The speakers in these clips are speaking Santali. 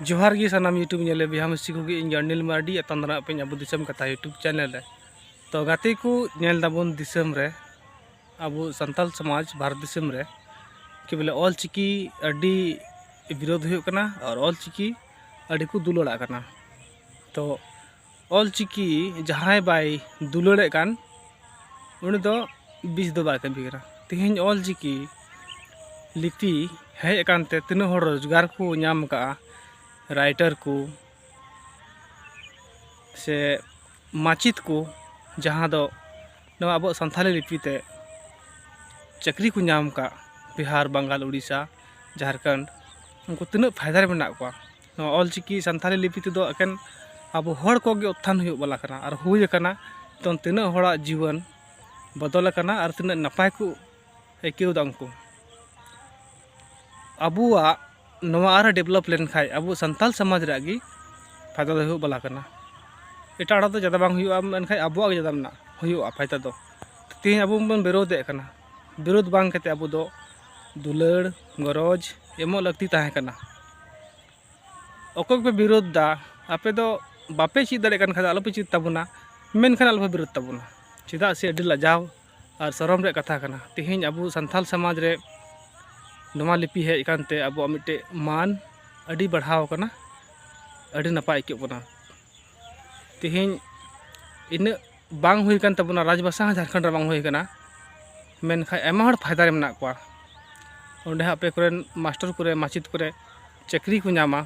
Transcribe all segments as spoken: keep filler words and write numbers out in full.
ᱡᱚᱦᱟᱨ ᱜᱮ ᱥᱟᱱᱟᱢ YouTube ᱧᱮᱞᱮ ᱵᱚᱭᱦᱟ ᱢᱤᱥᱤ ᱠᱚᱜᱮ, ᱤᱧ ᱜᱮ ᱚᱱᱤᱞ ᱢᱟᱨᱰᱤ, ᱟᱛᱟᱝ ᱫᱟᱨᱟᱢ ᱟᱯᱮᱭᱟᱹᱧ ᱟᱵᱚ ᱫᱤᱥᱚᱢ ᱠᱟᱛᱷᱟ YouTube channel ᱨᱮ᱾ ᱛᱚ ᱜᱟᱛᱮ ᱠᱚ, ᱧᱮᱞ ᱫᱟᱵᱚᱱ ᱫᱤᱥᱚᱢ ᱨᱮ, ᱟᱵᱚ ᱥᱟᱱᱛᱟᱞ ᱥᱚᱢᱟᱡᱽ ᱵᱷᱟᱨᱚᱛ ᱫᱤᱥᱚᱢ ᱨᱮ ᱠᱤ ᱵᱚᱞᱮ ᱚᱞ ᱪᱤᱠᱤ ᱟᱹᱰᱤ ᱵᱤᱨᱳᱫᱷ ᱦᱩᱭᱩᱜ ᱠᱟᱱᱟ ᱟᱨ ᱚᱞ ᱪᱤᱠᱤ ᱟᱹᱰᱤ ᱠᱚ ᱫᱩᱞᱟᱹᱲᱟᱜ ᱠᱟᱱᱟ᱾ ᱛᱚ ᱚᱞ ᱪᱤᱠᱤ ᱡᱟᱦᱟᱸᱭ ᱵᱟᱭ ᱫᱩᱞᱟᱹᱲᱮᱫ ᱠᱟᱱ, ᱩᱱᱤ ᱫᱚ ᱵᱤᱥ ᱫᱚ ᱵᱟᱭ ᱠᱟᱹᱢᱤ ᱠᱟᱱᱟ᱾ ᱛᱮᱦᱮᱧ ᱚᱞ ᱪᱤᱠᱤ ᱞᱤᱯᱤ ᱦᱮᱡ ᱟᱠᱟᱱ ᱛᱮ ᱛᱤᱱᱟᱹᱜ ᱦᱚᱲ ᱨᱳᱡᱽᱜᱟᱨ ᱠᱚ ᱧᱟᱢ ᱟᱠᱟᱫᱼᱟ, ᱨᱟᱭᱴᱟᱨ ᱠᱚ ᱥᱮ ᱢᱟᱪᱮᱫ ᱠᱚ, ᱡᱟᱦᱟᱸ ᱫᱚ ᱱᱚᱣᱟ ᱟᱵᱚᱣᱟᱜ ᱥᱟᱱᱛᱷᱟᱞᱤ ᱞᱤᱯᱤ ᱛᱮ ᱪᱟᱹᱠᱨᱤ ᱠᱚ ᱧᱟᱢ ᱟᱠᱟᱫ, ᱵᱤᱦᱟᱨ, ᱵᱟᱝᱜᱟᱞ, ᱩᱲᱤᱥᱥᱟ, ᱡᱷᱟᱲᱠᱷᱚᱸᱰ, ᱩᱱᱠᱩ ᱛᱤᱱᱟᱹᱜ ᱯᱷᱟᱭᱫᱟ ᱨᱮ ᱢᱮᱱᱟᱜ ᱠᱚᱣᱟ᱾ ᱱᱚᱣᱟ ᱚᱞ ᱪᱤᱠᱤ ᱥᱟᱱᱛᱷᱟᱞᱤ ᱞᱤᱯᱤ ᱛᱮᱫᱚ ᱮᱠᱮᱱ ᱟᱵᱚ ᱦᱚᱲ ᱠᱚᱜᱮ ᱩᱛᱛᱷᱟᱱ ᱦᱩᱭᱩᱜ ᱵᱟᱞᱟ ᱠᱟᱱᱟ ᱟᱨ ᱦᱩᱭ ᱟᱠᱟᱱᱟ᱾ ᱱᱤᱛᱚᱝ ᱛᱤᱱᱟᱹᱜ ᱦᱚᱲᱟᱜ ᱡᱤᱵᱚᱱ ᱵᱚᱫᱚᱞ ᱟᱠᱟᱱᱟ ᱟᱨ ᱛᱤᱱᱟᱹᱜ ᱱᱟᱯᱟᱭ ᱠᱚ ᱟᱹᱭᱠᱟᱹᱣ ᱮᱫᱟ ᱩᱱᱠᱩ᱾ ᱟᱵᱚᱣᱟᱜ ᱱᱚᱣᱟ ᱟᱨᱦᱚᱸ ᱰᱮᱵᱷᱞᱚᱯ ᱞᱮᱱᱠᱷᱟᱡ ᱟᱵᱚ ᱥᱟᱱᱛᱟᱞ ᱥᱚᱢᱟᱡᱽ ᱨᱮᱭᱟᱜ ᱜᱮ ᱯᱷᱟᱭᱫᱟ ᱫᱚ ᱦᱩᱭᱩᱜ ᱵᱟᱞᱟ ᱠᱟᱱᱟ᱾ ᱮᱴᱟᱜ ᱦᱚᱲᱟᱜ ᱫᱚ ᱡᱟᱫᱟ ᱵᱟᱝ ᱦᱩᱭᱩᱜᱼᱟ, ᱢᱮᱱᱠᱷᱟᱡ ᱟᱵᱚᱣᱟᱜ ᱜᱮ ᱡᱟᱫᱟ ᱢᱮᱱᱟᱜ ᱦᱩᱭᱩᱜᱼᱟ ᱯᱷᱟᱭᱫᱟ ᱫᱚ᱾ ᱛᱮᱦᱮᱧ ᱟᱵᱚ ᱵᱚᱱ ᱵᱤᱨᱳᱫᱷᱮᱫ ᱠᱟᱱᱟ, ᱵᱤᱨᱳᱫᱷ ᱵᱟᱝ ᱠᱟᱛᱮ ᱟᱵᱚ ᱫᱚ ᱫᱩᱞᱟᱹᱲ ᱜᱚᱨᱚᱡᱽ ᱮᱢᱚᱜ ᱞᱟᱹᱠᱛᱤ ᱛᱟᱦᱮᱸ ᱠᱟᱱᱟ᱾ ᱚᱠᱚᱭ ᱠᱚᱯᱮ ᱵᱤᱨᱳᱫᱷ ᱫᱟ, ᱟᱯᱮ ᱫᱚ ᱵᱟᱯᱮ ᱪᱮᱫ ᱫᱟᱲᱮᱭᱟᱜ ᱠᱟᱱ ᱠᱷᱟᱡ ᱫᱚ ᱟᱞᱚᱯᱮ ᱪᱮᱫ ᱛᱟᱵᱚᱱᱟ, ᱢᱮᱱᱠᱷᱟᱱ ᱟᱞᱚᱯᱮ ᱵᱤᱨᱳᱫᱷ ᱛᱟᱵᱚᱱᱟ᱾ ᱪᱮᱫᱟᱜ ᱥᱮ ᱟᱹᱰᱤ ᱞᱟᱡᱟᱣ ᱟᱨ ᱥᱚᱨᱚᱢ ᱨᱮᱭᱟᱜ ᱠᱟᱛᱷᱟ ᱠᱟᱱᱟ᱾ ᱛᱮᱦᱮᱧ ᱟᱵᱚ ᱥᱟᱱᱛᱟᱞ ᱥᱚᱢᱟᱡᱽ ᱨᱮ ᱱᱚᱣᱟ ᱞᱤᱯᱤ ᱦᱮᱡ ᱟᱠᱟᱱ ᱛᱮ ᱟᱵᱚᱣᱟᱜ ᱢᱤᱫᱴᱮᱡ ᱢᱟᱱ ᱟᱹᱰᱤ ᱵᱟᱲᱦᱟᱣ ᱟᱠᱟᱱᱟ, ᱟᱹᱰᱤ ᱱᱟᱯᱟᱭ ᱟᱹᱭᱠᱟᱹᱜ ᱠᱟᱱᱟ᱾ ᱛᱮᱦᱮᱧ ᱤᱱᱟᱹᱜ ᱵᱟᱝ ᱦᱩᱭ ᱠᱟᱱ ᱛᱟᱵᱚᱱᱟ, ᱨᱟᱡᱽ ᱵᱷᱟᱥᱟ ᱦᱚᱸ ᱡᱷᱟᱲᱠᱷᱚᱸᱰ ᱨᱮ ᱵᱟᱝ ᱦᱩᱭ ᱠᱟᱱᱟ, ᱢᱮᱱᱠᱷᱟᱱ ᱟᱭᱢᱟ ᱦᱚᱲ ᱯᱷᱟᱭᱫᱟ ᱨᱮ ᱢᱮᱱᱟᱜ ᱠᱚᱣᱟ᱾ ᱚᱸᱰᱮ ᱦᱚᱸ ᱟᱯᱮ ᱠᱚᱨᱮᱱ ᱢᱟᱥᱴᱟᱨ ᱠᱚᱨᱮ, ᱢᱟᱪᱮᱫ ᱠᱚᱨᱮ ᱪᱟᱹᱠᱨᱤ ᱠᱚ ᱧᱟᱢᱟ,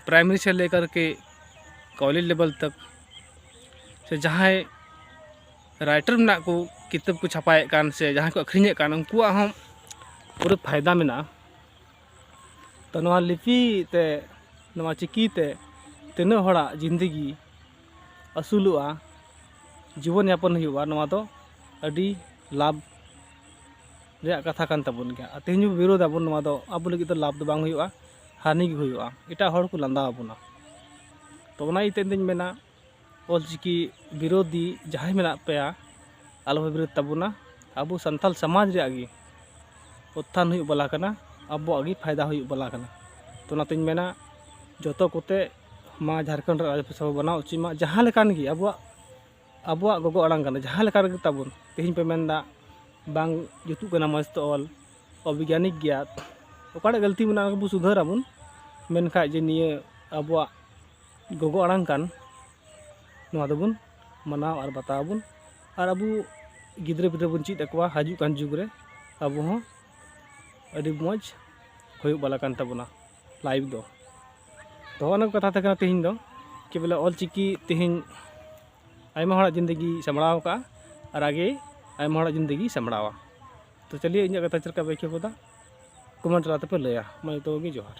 ᱯᱨᱟᱭᱢᱟᱨᱤ ᱥᱮ ᱞᱮᱠᱟᱨ ᱠᱮ ᱠᱚᱞᱮᱡᱽ ᱞᱮᱵᱮᱞ ᱛᱟᱠ, ᱥᱮ ᱡᱟᱦᱟᱸᱭ ᱨᱟᱭᱴᱟᱨ ᱢᱮᱱᱟᱜ ᱠᱚ, ᱠᱤᱛᱟᱹᱵ ᱠᱚ ᱪᱷᱟᱯᱟᱭᱮᱫ ᱠᱟᱱ ᱥᱮ ᱡᱟᱦᱟᱸᱭ ᱠᱚ ᱟᱹᱠᱷᱨᱤᱧᱮᱫ ᱠᱟᱱ, ᱩᱱᱠᱩᱣᱟᱜ ᱦᱚᱸ ᱯᱩᱨᱟᱹ ᱯᱷᱟᱭᱫᱟ ᱢᱮᱱᱟᱜᱼᱟ᱾ ᱛᱚ ᱱᱚᱣᱟ ᱞᱤᱯᱤ ᱛᱮ, ᱱᱚᱣᱟ ᱪᱤᱠᱤ ᱛᱮ ᱛᱤᱱᱟᱹᱜ ᱦᱚᱲᱟᱜ ᱡᱤᱱᱫᱮᱜᱤ ᱟᱹᱥᱩᱞᱚᱜᱼᱟ, ᱡᱤᱵᱚᱱ ᱭᱟᱯᱚᱱ ᱦᱩᱭᱩᱜᱼᱟ, ᱱᱚᱣᱟ ᱫᱚ ᱟᱹᱰᱤ ᱞᱟᱵᱷ ᱨᱮᱭᱟᱜ ᱠᱟᱛᱷᱟ ᱠᱟᱱ ᱛᱟᱵᱚᱱ ᱜᱮᱭᱟ᱾ ᱟᱨ ᱛᱮᱦᱮᱧ ᱵᱚ ᱵᱤᱨᱳᱫᱷ ᱟᱵᱚᱱ, ᱱᱚᱣᱟ ᱫᱚ ᱟᱵᱚ ᱞᱟᱹᱜᱤᱫ ᱫᱚ ᱞᱟᱵᱷ ᱫᱚ ᱵᱟᱝ ᱦᱩᱭᱩᱜᱼᱟ, ᱦᱟᱹᱱᱤ ᱜᱮ ᱦᱩᱭᱩᱜᱼᱟ, ᱮᱴᱟᱜ ᱦᱚᱲ ᱠᱚ ᱞᱟᱸᱫᱟ ᱟᱵᱚᱱᱟ᱾ ᱛᱚ ᱚᱱᱟ ᱤᱭᱟᱹᱛᱮ ᱤᱧ ᱫᱩᱧ ᱢᱮᱱᱟ, ᱚᱞᱪᱤᱠᱤ ᱵᱤᱨᱳᱫᱷᱤ ᱡᱟᱦᱟᱸᱭ ᱢᱮᱱᱟᱜ ᱯᱮᱭᱟ, ᱟᱞᱚᱯᱮ ᱵᱤᱨᱳᱫᱷ ᱛᱟᱵᱚᱱᱟ᱾ ᱟᱵᱚ ᱥᱟᱱᱛᱟᱞ ᱥᱚᱢᱟᱡᱽ ᱨᱮᱭᱟᱜ ᱜᱮ ᱩᱛᱛᱷᱟᱱ ᱦᱩᱭᱩᱜ ᱵᱟᱞᱟ ᱠᱟᱱᱟ, ᱟᱵᱚᱣᱟᱜ ᱜᱮ ᱯᱷᱟᱭᱫᱟ ᱦᱩᱭᱩᱜ ᱵᱟᱞᱟ ᱠᱟᱱᱟ᱾ ᱛᱚ ᱚᱱᱟᱛᱤᱧ ᱢᱮᱱᱟ, ᱡᱚᱛᱚ ᱠᱚᱛᱮ ᱢᱟ ᱡᱷᱟᱲᱠᱷᱚᱸᱰ ᱨᱮ ᱟᱹᱫᱤᱵᱟᱹᱥᱤ ᱥᱚᱵᱷᱟ ᱵᱮᱱᱟᱣ ᱩᱪᱤᱛ ᱢᱟ, ᱡᱟᱦᱟᱸ ᱞᱮᱠᱟᱱ ᱜᱮ ᱟᱵᱚᱣᱟᱜ, ᱟᱵᱚᱣᱟᱜ ᱜᱚᱜᱚ ᱟᱲᱟᱝ ᱠᱟᱱᱟ, ᱡᱟᱦᱟᱸ ᱞᱮᱠᱟ ᱨᱮᱜᱮ ᱛᱟᱵᱚᱱ᱾ ᱛᱮᱦᱮᱧ ᱯᱮ ᱢᱮᱱᱫᱟ ᱵᱟᱝ ᱡᱩᱛᱩᱜ ᱠᱟᱱᱟ ᱢᱚᱡᱽ ᱛᱮ ᱚᱞ, ᱚᱵᱤᱜᱽᱜᱟᱱᱤᱠ ᱜᱮᱭᱟ, ᱚᱠᱟᱴᱟᱜ ᱜᱟᱹᱞᱛᱤ ᱢᱮᱱᱟᱜᱼᱟ ᱚᱱᱟ ᱠᱚᱵᱚᱱ ᱥᱩᱫᱷᱟᱹᱨᱟᱵᱚᱱ, ᱢᱮᱱᱠᱷᱟᱡ ᱡᱮ ᱱᱤᱭᱟᱹ ᱟᱵᱚᱣᱟᱜ ᱜᱚᱜᱚ ᱟᱲᱟᱝ ᱠᱟᱱ, ᱱᱚᱣᱟ ᱫᱚᱵᱚᱱ ᱢᱟᱱᱟᱣ ᱟᱨ ᱵᱟᱛᱟᱣ ᱟᱵᱚᱱ᱾ ᱟᱨ ᱟᱵᱚ ᱜᱤᱫᱽᱨᱟᱹ ᱯᱤᱫᱽᱨᱟᱹ ᱵᱚᱱ ᱪᱮᱫ ᱟᱠᱚᱣᱟ, ᱦᱤᱡᱩᱜ ᱠᱟᱱ ᱡᱩᱜᱽ ᱨᱮ ᱟᱵᱚ ᱦᱚᱸ ᱟᱹᱰᱤ ᱢᱚᱡᱽ ᱦᱩᱭᱩᱜ ᱵᱟᱞᱟ ᱠᱟᱱ ᱛᱟᱵᱚᱱᱟ ᱞᱟᱭᱤᱯᱷ ᱫᱚ᱾ ᱛᱚ ᱚᱱᱟ ᱠᱚ ᱠᱟᱛᱷᱟ ᱛᱟᱦᱮᱸ ᱠᱟᱱᱟ ᱛᱮᱦᱮᱧ ᱫᱚ, ᱠᱤ ᱵᱚᱞᱮ ᱚᱞ ᱪᱤᱠᱤ ᱛᱮᱦᱮᱧ ᱟᱭᱢᱟ ᱦᱚᱲᱟᱜ ᱡᱤᱱᱫᱮᱜᱤ ᱥᱟᱢᱵᱲᱟᱣ ᱟᱠᱟᱫᱼᱟ ᱟᱨ ᱟᱜᱮ ᱟᱭᱢᱟ ᱦᱚᱲᱟᱜ ᱡᱤᱱᱫᱮᱜᱤ ᱥᱟᱢᱵᱲᱟᱣᱟ᱾ ᱛᱚ ᱪᱟᱞᱤᱭᱮ, ᱤᱧᱟᱹᱜ ᱠᱟᱛᱷᱟ ᱪᱮᱫ ᱞᱮᱠᱟ ᱯᱮ ᱟᱹᱭᱠᱟᱹᱣ ᱠᱮᱫᱟ, ᱠᱚᱢᱮᱱᱴ ᱛᱟᱞᱟ ᱛᱮᱯᱮ ᱞᱟᱹᱭᱟ᱾ ᱢᱟ ᱡᱚᱛᱚ ᱜᱮ ᱡᱚᱦᱟᱨ᱾